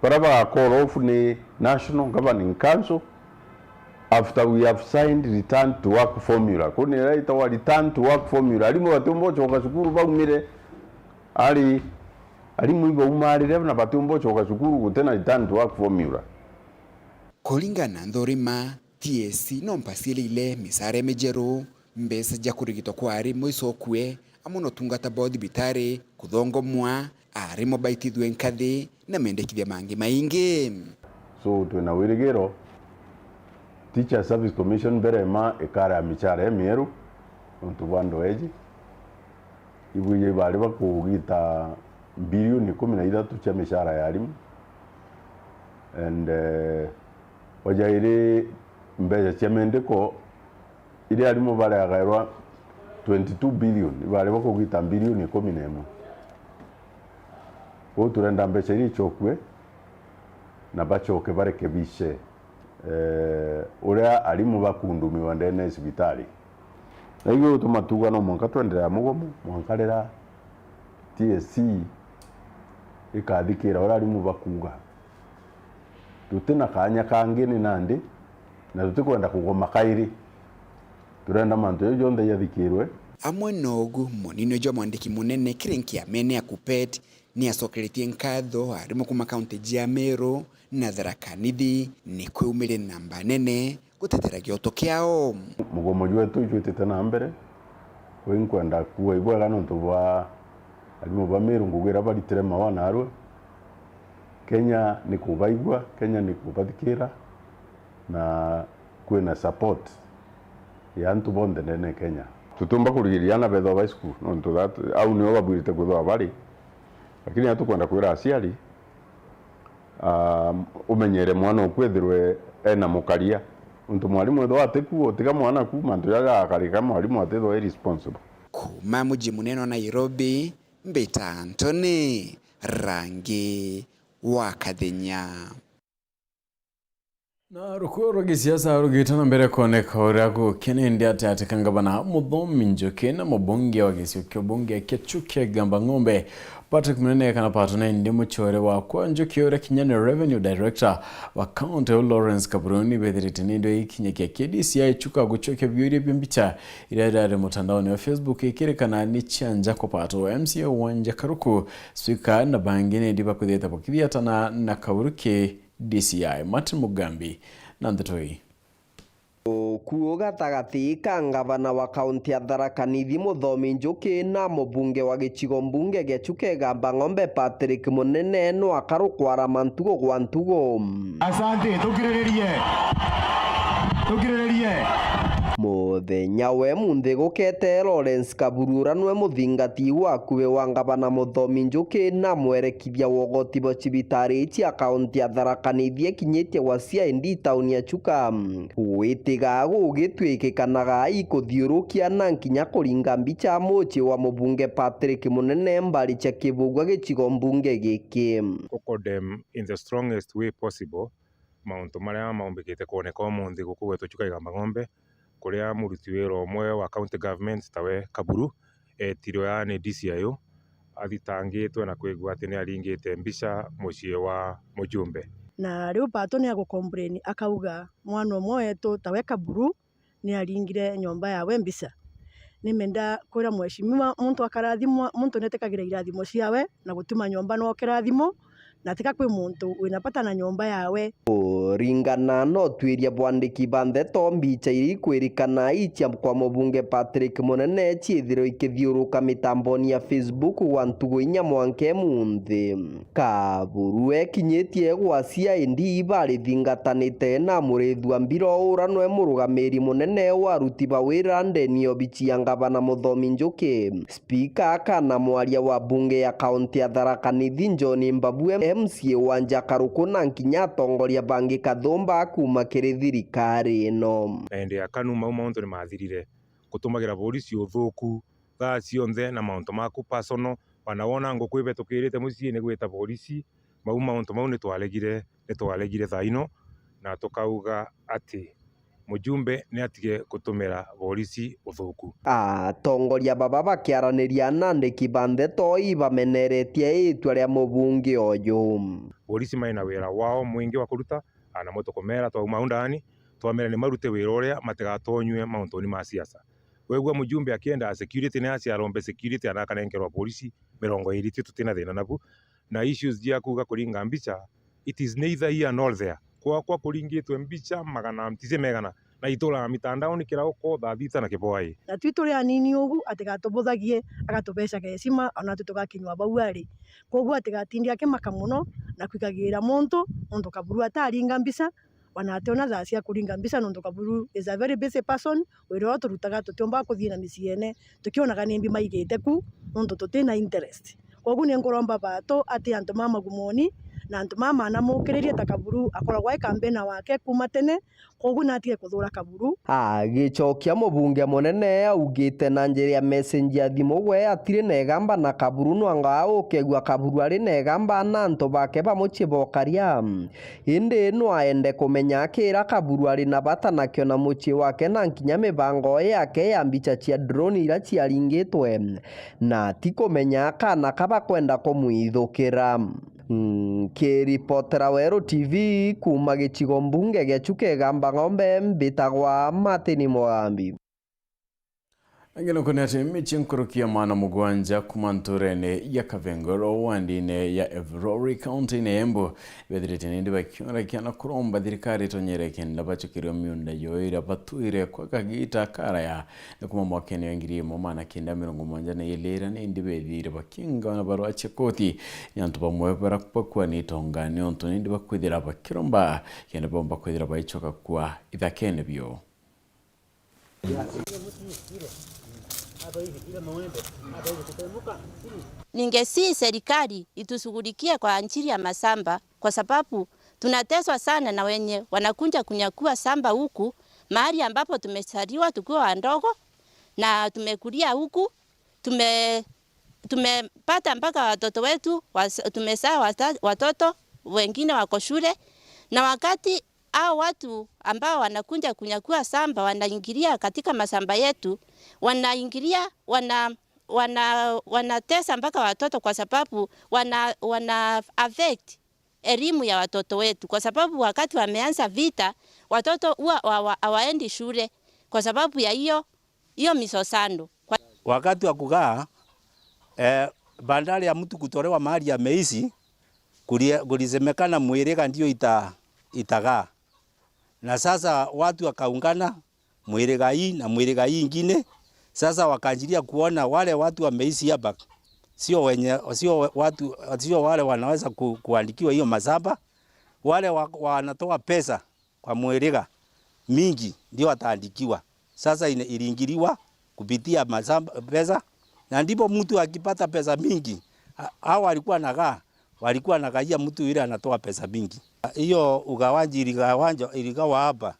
Baria baga call off ni National Governing Council after we have signed return to work formula. Kuni iria itagwa return to work formula. Arimu batiumba gucoka cukuru baumire, ari, arimu ibaumarire na batiumba gucoka cukuru gutina return to work formula. Kuringana na Nthorima, T S C no mpasiirire misaara mijeru, mbeca cia kurigitwa kwa arimu icokue, amwe na utungata bwa thibitari kuthongomwa, arimu baitithue nkathi na mendekithia mangi maingi. So, twina wirigiro Teacher Service Commission mbere ma ikarea micara imieru nontu bwa andu eji. Ibwiji bari bakugita mbirioni ikumi na ithatu cia micara ya arimu. And, eh, ojairi mbeca cia mendiko iria arimu bareagairwa twenty-two billion, ibari bakugita mbirioni ikumi na imwe. Kwou turenda mbeca iria icokue na bacoke barekebishe, eh, uria arimu bakundumiwa ndene ya cibitari. Na igwe utuma tuga no mwanka twenderea mugomo, mwanka riria T S C ikathikira uria arimu bakuuga. Tutina kaanya kangi ni nandi, na tutikwenda kugoma kairi. Turenda mantu jau jonthe jathikirwe. Amwe na ugu, munini jwa mwandiki munene kiri nkiamene ya KUPPET ni acokeretie nkatho arimu kuma kaunti jia Meru na Tharaka Nithi ni kwiumiria namba nene gutetera gioto kiao. Mugomo jwetu ijwitite na mbere, kwi nkwenda kuuga ibwega nontu bwa arimu ba Meru ngugi iria baritire mawa narua. Kenya ni kubaigua, Kenya ni kubathikira, na kwina support ya antu bonthe ndene ya Kenya. Tutiumba kurigiria ana bethwa bai cukuru, nontu that, au nio babwirite kwithwa bari. Lakini atukwenda kwira aciari, ah, umenyere mwana oku ethirwe ena mukaria, Untu mwarimu ethwa atiku, utiga mwana ku, mantu jaga akarika mwarimu atithwa i responsible. Kuma muji munene wa Nairobi, mbita Anthony Rangi wa Kathenya. Na rukuo rwa gisiasa rugite na mbere kwoneka uria gukenende ati ati ka ngavana Muthomi Njuki na mubunge wa gicigo kia ubunge kia Chuka Igamba Ng'ombe Patrick Munene kana Pato na indi mucore wakwa Njuki uria kinya ni revenue director wa county u Lawrence Kaburuni bethirite ni ndo ikinya kia K D C I Chuka gucokia biuria bia mbicha iria irari mutandaoni wa Facebook ikirikana ni cia nja kwa Pato, M C A wa Nja Karuku, speaker na bangi ni ndi bakwithirite bakithiatana na Kaburuni. D C I Martin Mugambi na ndeto ii. Ukuo gatagati ka ngavana wa kaunti ya Tharaka Nithi Muthomi Njuki na mubunge wa gicigo mbunge gia Chuka Igamba Ng'ombe Patrick Munene no akarukwa arama ntugo gwa ntugo. Asante, tukiriririe. Tukiriririe. Muthenya we munthi gukete Lawrence Kaburu uria nwe muthingati wa kuwe wa ngavana Muthomi Njuki na mwerekithia wa ugoti bwa cibitari cia kaunti ya Tharaka Nithi ekinyitie gwa C I D tauni ya Chuka. Gwitiga gugitwikikanaga ikuthiurukia na nkinya kuringa mbicha mucii wa mubunge Patrick Munene mbari cia Kibugua gicigo mbunge giki. Ku condemn in the strongest way possible mauntu maria maumbikite kwoneka umunthi guku gwetu Chuka Igamba Ng'ombe, kuria muruti wira umwe wa county government tawe Kaburu etirwe, yaani D C I U, athitangitwe na kwigua ati ni aringite mbicha mucii wa mujumbe. Na riu Pato ni agucomplain akauga mwana umwe wetu tawe Kaburu ni aringire nyomba yawe mbicha. Nimenda kwira mheshimiwa, muntu akarathimwa, muntu netikagira irathimo ciawe, na gutuma nyomba no kirathimo, na tika kwi muntu wina bata na nyomba yawe. Kuringana na utwiria bwandiki ba ndeto, mbicha iria ikwirikana icia kwa mubunge Patrick Munene ciithirwe ikithiuruka mitamboni ya Facebook gwa ntugu inya mwanka imunthi. Kaburu ekinyitie gwa C I D barithingatanite na Murithua Mbiro uria nwe murugamiri munene wa aruti ba wira ndeni ya obici ya ngavana Muthomi Njuki, spika kana mwaria wa bunge ya kaunti ya Tharaka Nithi John Mbabu, M C A wa Nja Karuku na nkinya atongoria bangi kathumba kuuma kiri thirikari ino. Na indi ya kanu mau mauntu ni mathirire. Gutumagira borisi uthuku thaa cionthe na mauntu maku personal. Wana wona nguku ibetukirite muciini gwita borisi, mau mauntu mau ni twaregire, ni twaregire thaa ino, na tukauga ati mujumbe ni atige gutumira borisi uthuku. Atongoria baba bakiaraniria na andiki ba ndeto ibameneretie itua ria mubunge uyu. Borisi mai na wira wao mwingi wa kuruta, na namo tukumeera twauma au ndani, twamera ni marute wira uria, matigatonyue mauntuni ma siasa. Wegua mujumbe akienda security, ni aciarombe security, ana akanenkerwa polisi mirongo iri, ti tutina thina nabu. Na issues cia kuuga kuringa mbicha, it is neither here nor there. Kwakwa kuringitwe mbicha magana, mbicha megana, na ituraga mitandaoni kira uko thaa thita na kibwai. Na twi turi anini ugu, atigatubuthagie, agatubecaga heshima, ona twi tugakinywa bau ari. Koguo atigatinde akimaka mono na kwikagira muntu, nontu Kaburu ataringa mbicha, ona ationa thaa cia kuringa mbicha, nontu Kaburu is a very busy person. Wira uria turutaga tutiumbaga kuthii na miciene tukionaga nimbi maigite ku, nontu tutina interest. Koguo ni nkuromba Pato ati antu ma magumoni na antu ma manamukiririe ta Kaburu akoragwa e campaigner wake kuuma tene, koguo natige kuthura Kaburu. Agicokia, mubunge munene augite na njira ya message ya thimu gwe atiri na igamba na Kaburu, nwanga ukegua Kaburu ari na igamba na antu bake ba mucii bokaria. Indi no aende kumenya akira Kaburu ari na bata nakio na mucii wake na nkinya mibango yake ya mbicha cia drone iria ciaringitwe, na ti kumenya kana ka bakwenda kumwithukira. Nkiripotera Weru T V kuuma gicigo mbunge gia Chuka Igamba Ng'ombe, mbitagwa Martin Mugambi. Ingi nuku ni ati michii nkuruki ya magana mugwanja kuuma nturene ya Kavengoro, wandine ya Evurori, kaunti-ini ya Embu, ibethirite nindi bakiorekia na kuromba thirikari itonyere kenda bacokerio miunda yo iria batuire kwa kagita karaya ni kuuma mwakene wa ngiri imwe magana kenda mirongo mugwanja na ili, iria nindi bethire bakiinga na barua cia koti ni antu bamwe bara bakua ni itonga, ni untu nindi bakwithira bakiromba kenda bomba kwithira baicoka kwa ithakene bio. Ningesihi serikali itushughulikie kwa ajili ya mashamba, kwa sababu Tunateswa sana na wenye wanakuja kunyakua shamba huku, mahali ambapo tumezaliwa tukiwa wadogo na tumekulia huku, tume-, tumepata mpaka watoto wetu, was-, tumezaa wata-, watoto, wengine wako shule, na wakati hao watu ambao wanakuja kunyakua shamba wanaingilia katika mashamba yetu, wanaingilia, wana-, wana-, wanatesa mpaka watoto kwa sababu wana-, wana affect elimu ya watoto wetu, kwa sababu wakati wameanza vita, watoto huwa wa-, wa-, hawaendi shule kwa sababu ya hiyo, hiyo misosano. Kwa Wakati wa kugaa, eh, badala ya mtu kutolewa mahali ameishi, kulie-, kulisemekana mwiriga ndio ita-, itagaa. Na sasa watu wakaungana, mwiriga hii na mwiriga hii ingine. Sasa wakaanjiria kuona wale watu wameishi hapa, sio wenye, sio watu, sio wale wanaweza ku-, kuandikiwa hiyo mashamba. Wale wa-, wanatoa pesa kwa mwiriga mingi ndio wataandikiwa. Sasa ine-, iliingiliwa kupitia mashamba, pesa, na ndipo mtu akipata pesa mingi, a-, hao walikuwa nagaa, walikuwa nagaia mtu yule anatoa pesa mingi. Hiyo ugawanji iligawanja-, iligawa hapa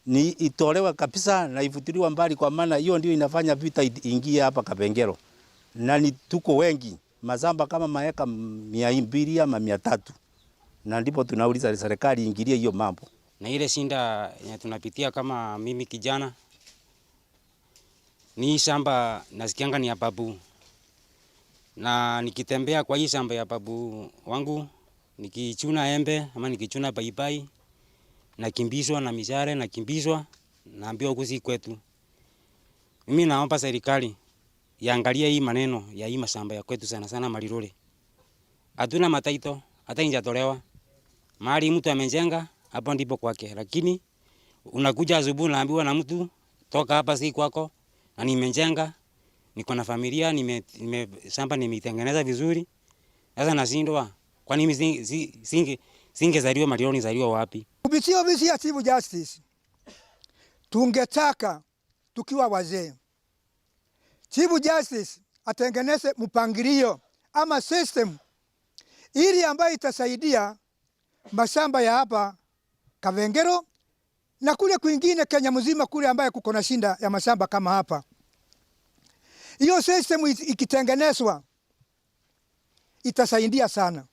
ni itolewe kabisa na ifutiliwe mbali, kwa maana hiyo ndio inafanya vita it-, ingie hapa Kabengero, na ni tuko wengi, mashamba kama maeka mia mbili ama mia tatu, na ndipo tunauliza serikali iingilie hiyo mambo. Na ile shida yenye tunapitia kama mimi kijana, ni hii shamba nasikianga ni ya babu. Na nikitembea kwa hii shamba ya babu wangu, nikichuna embe ama nikichuna paipai, nakimbizwa na mishale, nakimbizwa, naambiwa huku si kwetu. Mimi naomba serikali iangalie hii maneno ya hii mashamba ya kwetu, sana sana Mariruri. Hatuna mataito, hata injatolewa. Mahali mtu amejenga, hapo ndipo kwake. Lakini unakuja asubuhi unaambiwa na mtu, "Toka hapa, si kwako, na nimejenga, niko na familia, nime-, nime-, shamba nimeitengeneza vizuri." Sasa nashindwa, kwani mimi si-, si-, singe-, singezaliwa Mariruri, nizaliwa wapi? Kupitia ofisi ya Chief Justice, tungetaka tukiwa wazee, Chief Justice atengeneze mpangilio ama system ili ambayo itasaidia mashamba ya hapa Kavengero na kule kwingine Kenya mzima kule ambaye kuko na shida ya mashamba kama hapa. Hiyo system i-, ikitengenezwa itasaidia sana.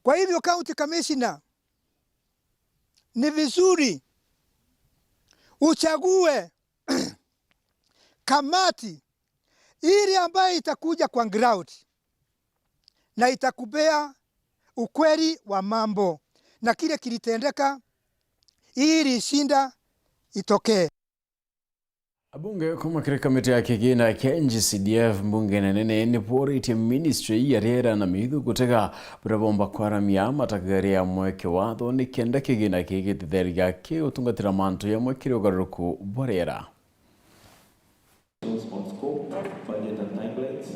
Kwa hivyo, County Commissioner, ni vizuri uchague kamati ili ambayo itakuja kwa ground na itakupea ukweli wa mambo na kile kilitendeka ili shida itokee. Abunge kuuma kiri kamiti ya kigina kia N G C D F mbunge nene ni bworitie ministry ya riera na miithu gutega buria bomba kwaramia matagaria ya mweke watho ni kenda kigina kii gititheria kigutungatira mantu jamwe kiri ugaruruku bwa riera. On scope, budget and timelines.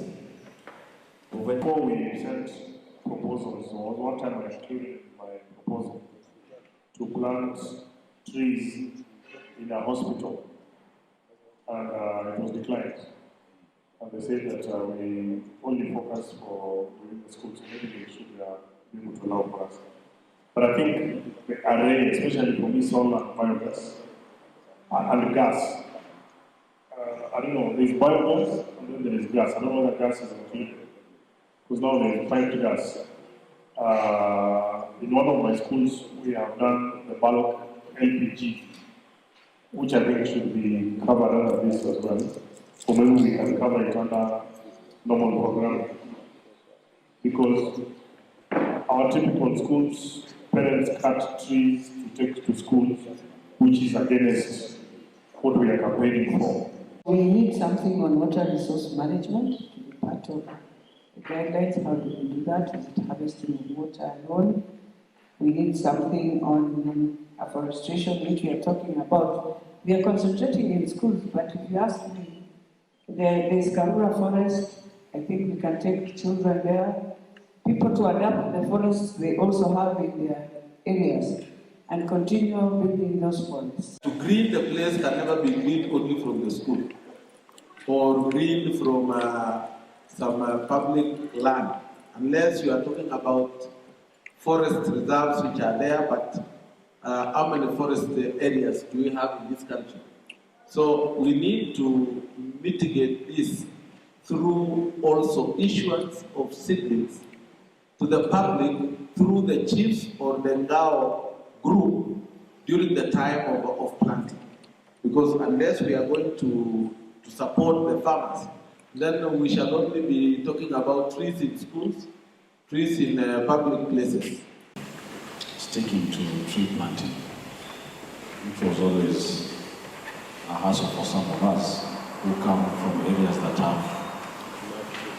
Before we sent proposals, there was one time I included in my proposal to plant trees in a hospital, and uh, it was declined. And they said that uh, we only focus for within the schools, so maybe they should uh, be able to allow for us. But I think the array, especially for me, solar, biogas, uh, and gas. Uh, I don't know, there's biogas and then there is gas. I don't know whether gas is included. Because now there's piped gas. Uh, in one of my schools, we have done the bulk L P G, which I think should be covered under this as well. Or maybe we can cover it under normal program. Because our typical schools, parents cut trees to take to schools, which is against what we are campaigning for. We need something on water resource management to be part of the guidelines. How do we do that? Is it harvesting of water alone? We need something on afforestation, which we are talking about. We are concentrating in schools, but if you ask me, there, there's Karura Forest. I think we can take children there. People to adapt the forests they also have in their areas and continue building those forests. To green the place can never be green only from the school or green from uh, some uh, public land, unless you are talking about forest reserves which are there, but uh, how many forest areas do we have in this country? So we need to mitigate this through also issuance of seedlings to the public through the chiefs or the Ngao group during the time of, of planting. Because unless we are going to, to support the farmers, then we shall only be talking about trees in schools, trees in uh, public places. Sticking to tree planting, which was always a hassle for some of us who come from areas that have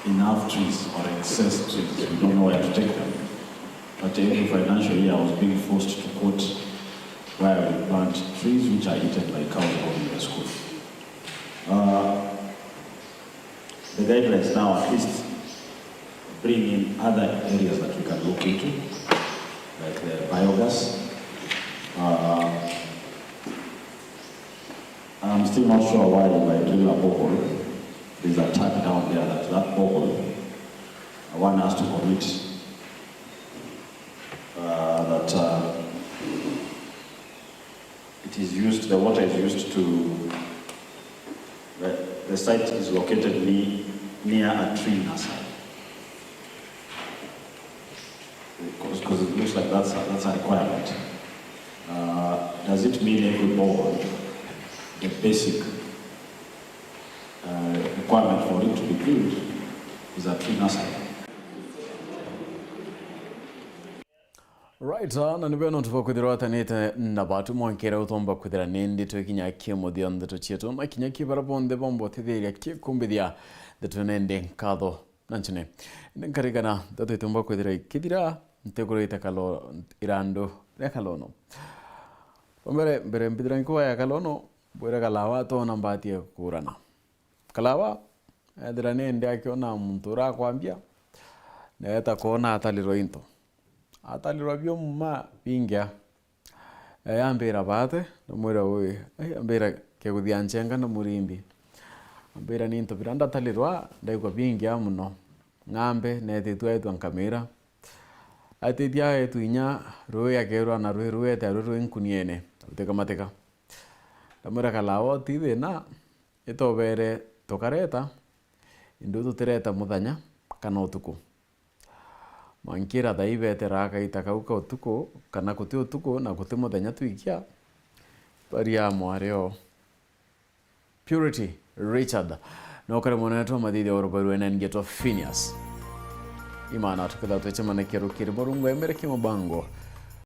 enough trees or excess trees. We don't know where to take them. But every financial year, I was being forced to quote where we plant trees which are eaten by cows going to the school. Uh, the guidelines now at least bring in other areas that we can look into, like the biogas. Uh, I'm still not sure why if I drill a borehole, there's a tag down there that that borehole, uh, one has to commit uh, that uh, it is used, the water is used to, the, the site is located ne-, near a tree nursery. Because it looks like that's a, that's a requirement. Uh, does it mean every borehole, the basic uh, requirement for it to be drilled is a tree nursery? Right, ah, na nibwe nontu bwa kwithirwa atanite na batu mwankere utomba kwithira nindi twikinya ki muthia ndeto cietu na kinya ki bara bonthe bomba utithiria ki kumbithia ndeto nende nkatho na nchine. Indi nkarigana ndeto itomba kwithira ikithira ntikurite kalo irandu ria kalono. Mbere mbere mbithira nkuwa ya kalono, bwire kalawa tona mbati ya kukurana. Kalawa, ethira ni ndi akiona muntu urakwambia, neeta kwona atalirwa into. Atalirwa biuma bingia. Yambira baate, ndamwira ui, ai, ambira kiguthia nchenga na murimbi. Ambira ni into bira ndatalirwa, ndaigua bingia muno. Ng'ambe, neetitwe aitwa nkamira. Aititia aetu inya rui akerwa na rui ruete rui rui nkuniene, rutikamateka. Ndamwira kalawa uti thina, itobere tukareta, indu tutireta muthenya kana utuku. Mwankira thai betera kaita kau ka utuku, kana guti utuku na guti muthenya twikia, baria mwario. Purity Richard, na ukare mwana wetu wa mathithia wa rubaru ene ngetwa Phineas. Imana tukitha twicemanakia rukiri Murungu emere ki mubango.